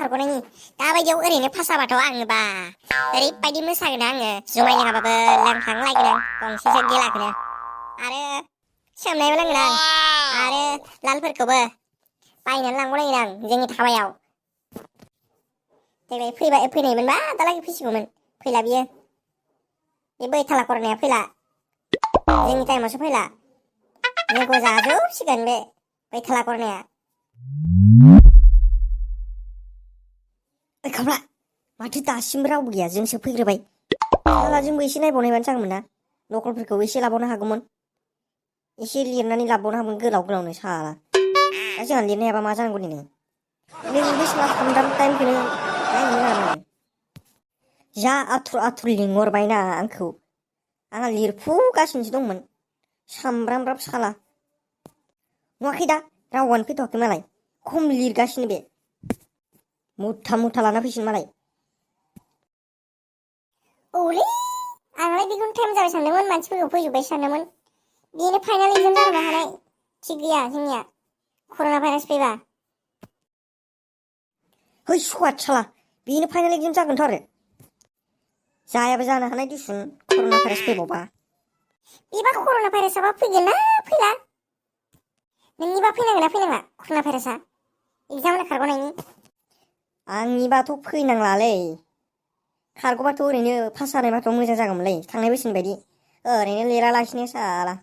खारग'नायनि दाबायदियाव ओरैनो पास जाबाथ' आङो बा ओरैबायदि मोसागोन आङो जुमाय लोङाबाबो लोंखांलायगोन आं गंसेसो गेलाखौनो आरो सोमनायबो लोंगोन आं आरो लालफोरखौबो बायनानै लांबावलायगोन आं जोंनि धाबायाव देग्लाय फैनायमोनबा दालागै फैसिगौमोन फैला बियो बे बैथाला खरनाया फैला जोंनि टाइमावसो फैला जोंखौ जाजोबसिगोन बे बैथाला खरनाया खाब्ला माथो दासिमबो रावबो गैया जोंसो फैग्रोबाय साला जोंबो एसे नायबावनायबानो जागौमोन ना नखलफोरखौ एसे लाबावनो हागौमोन एसे लिरनानै लाबावनो हागौमोन गोलाव गोलावनो साला दा जोंहा लिरनो हायाबा मा जानांगौ नोङो नोंबो साला सामदाम टाइमखौनो नायनो रोङा नामा जा आथुर आथुर लिंहरबायना आंखौ आंहा लिरफुगासिनोसो दंमोन सामब्रामब्राब साला नुवाखै दा रावआनो फैथ'वाखै मालाय खम लिरगासिनो बे मुथा मुथा लाना फैसिगोन मालाय औलै आंलाय बेखौनो टाइम जाबाय सानदोंमोन मानसिफोरखौ फैजोब्बाय सानदोंमोन बेनो फाइनाल एग्जाम जानोबो हानाय थिग गैया जोंनिया कर'ना भाइरास फैबा है सुवाद साला बेनो फाइनाल एग्जाम जागोनथ' आरो जायाबो जानो हानाय दिसुन कर'ना भाइरास फैबावबा बेबा कर'ना भाइरासाबा फैगोन ना फैला नोंनिबा फैनांगोन ना फैनाङा कर'ना भाइरासा एग्जाम खारग'नायनि आंनिबाथ' फैनांलालै खारग'बाथ' ओरैनो पास जानायबाथ' मोजां जागौमोनलै थांनाय बोसोरनि बायदि ओरैनो लिरालासिनो साला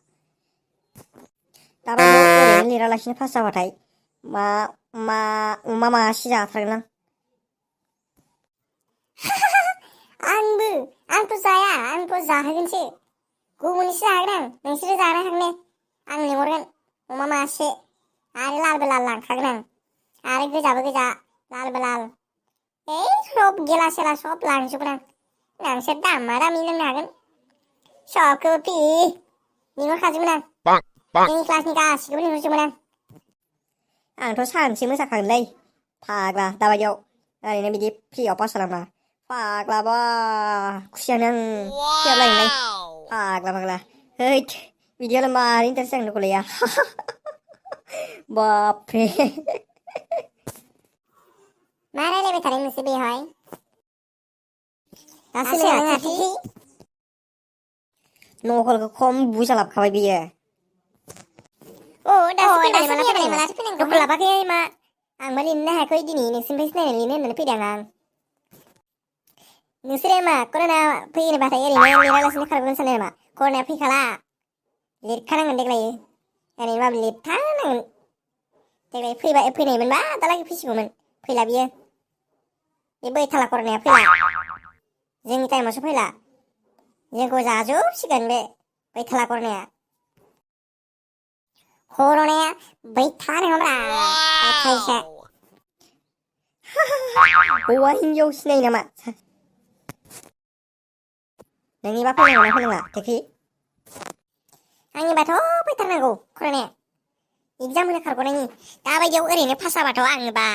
दाबायदियाव ओरैनो लिरालासिनो पास जाबाथाय अमा मासे जाथारगोन आंथ' जाया आंथ' जाहोगोनसो गुबुननिसो जाहोगोन आं नोंसोरो जानो हागोन ने आं लिंहरगोन अमा मासे आरो लालबो लाल लांखागोन आं आरो गोजाबो गोजा लालबो लाल सब गेला सेला सब लांजोबगोन आं नोंसोर दामा दामि लोंनो हागोन सबखौबो फ्रि लिंहरखाजोबगोन आं जोंनि क्लासनि गासिखौबो लिंहरजोबगोन आंथ' सानसे मोसाखागोनलै फाग्ला दाबायदियाव ओरैनो बिदि फ्रियाव पास जालांबा फाग्लाबा खुसियानो आं फैयाब्लायनोलाय फाग्ला हैद बिदियावलाय मारै इन्टारेस्ट जागोन दख'लैया बापरे मा रायलायबाय थादों नोंसोर बेवहाय दासो नोंहा थिथि नखलखौ खम बुरजा लाबोखाबाय बियो दासो फैनानै मालाथो फैनांगौ नखल लाबाखै मा आंबा लिरनो हायाखै दिनै नोंसोरनिफ्रायसो नायनानै लिरनो होननानै फैदों आं नोंसोरो मा कर'ना फैयोबाथाय ओरैनो लिरालासिनो खारग'नो सानो नामा कर'नाया फैखाला लिरखानांगोन देग्लाय ओरैनोबाबो लिरथारनांगोन देग्लाय फैनायमोनबा दालागै फैसिगौमोन फैला बियो बे बैथाला कर'नाया फैला जोंनि टाइमावसो फैला जोंखौ जाजोबसिगोन बे बैथाला कर'नाया बैथा नङाब्रा बैथायसो हौवा हिन्जाव सिनायो नामा नोंनिबा फैनांगौना फैनाङा टेक्सि आंनिबाथ' फैथारनांगौ कर'नाया एग्जाम होनो खारग'नायनि दाबायदियाव ओरैनो पास जाबाथ' आङो बा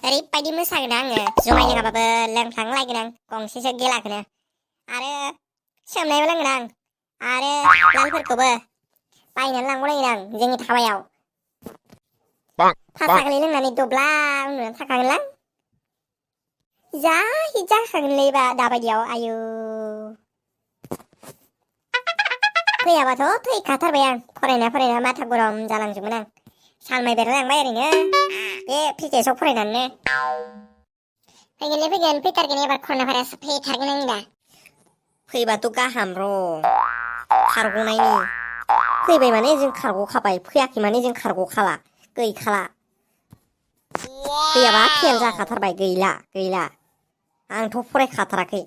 ओरैबायदि मोसागोन आङो जुमाय लोङाबाबो लोंखांलायगोन आं गंसेसो गेलाखौनो आरो सोमनायबो लोंगोन आं आरो लालफोरखौबो बायनानै लांबावलायगोन आं जोंनि धाबायाव पास आगोलै लोंनानै दब्ला उन्दुनानै थाखागोनलां जा हिट जाखागोनलै बा दाबायदियाव आयु फैयाबाथ' थैखाथारबाय आं फरायना माथा गरम जालांजोबगोन आं सालमाय बेरलांबाय ओरैनो बे पिटिएसआव फरायनानैनो फैथारगोन एबार कर'ना भाइरास फैथारगोन आं दा फैबाथ' गाहाम र' खारग'नायनि फैबाय माने जों खारग'खाबाय फैयाखै माने जों खारग'खाला गैखाला फैयाबा फेल जाखाथारबाय गैला आंथ' फरायखाथाराखै